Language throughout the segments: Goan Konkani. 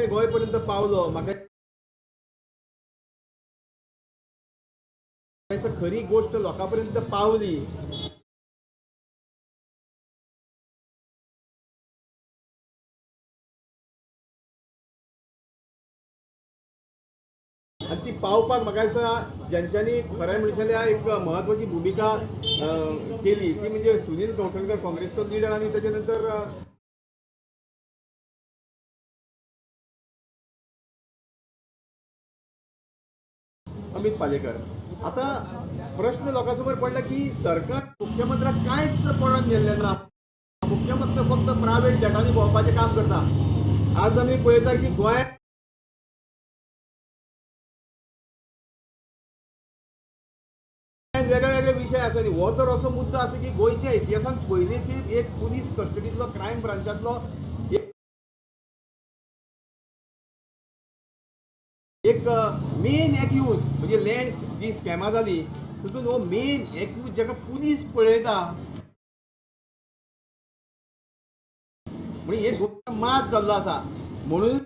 गोंय पर्यंत पावलो, म्हाका खरी गोष्ट लोकां पर्यंत पावली. आनी ती पावपाक म्हाका दिसता ज्यांच्यांनी खरें म्हणलें जाल्यार एक म्हत्वाची भुमिका केली ती म्हणजे सुनील कवठणकर, काँग्रेसचो लिडर, आनी ताच्या नंतर अमित पालेकर. आतां प्रश्न लोकां समोर पडला की सरकार मुख्यमंत्र्याक कांयच पडून गेल्लें ना, मुख्यमंत्री फक्त प्रायव्हेट जेटांनी भोंवपाचें काम करता. आज आमी पळयता की गोंयांत वेगळे वेगळे विशय आसा आनी हो तर असो मुद्दो आसा की गोंयच्या इतिहासांत पयलीं खेप एक पुलीस कस्टडींतलो क्रायम ब्रांचांतलो एक मेन एक्यूज म्हणजे लँड जी स्कॅमां जाली तितून हो मेन एक्यूज जाका पुलीस पळयता म्हणजे हे मात जाल्लो आसा. म्हणून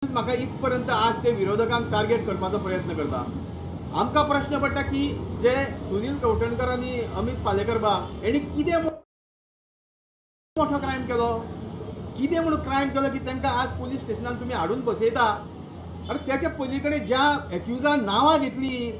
म्हाका इतपर्यंत आज ते विरोधकांक टार्गेट करपाचो प्रयत्न करता. आमकां प्रश्न पडटा की जे सुनील कवठणकर आनी अमित पालेकर बाब हेणी कितें मोठो क्रायम केलो, कितें म्हणून क्रायम केलो की तांकां आज पुलीस स्टेशनान तुमी हाडून बसयता. आनी त्याच्या पली कडेन ज्या एक्युजान नांवां घेतली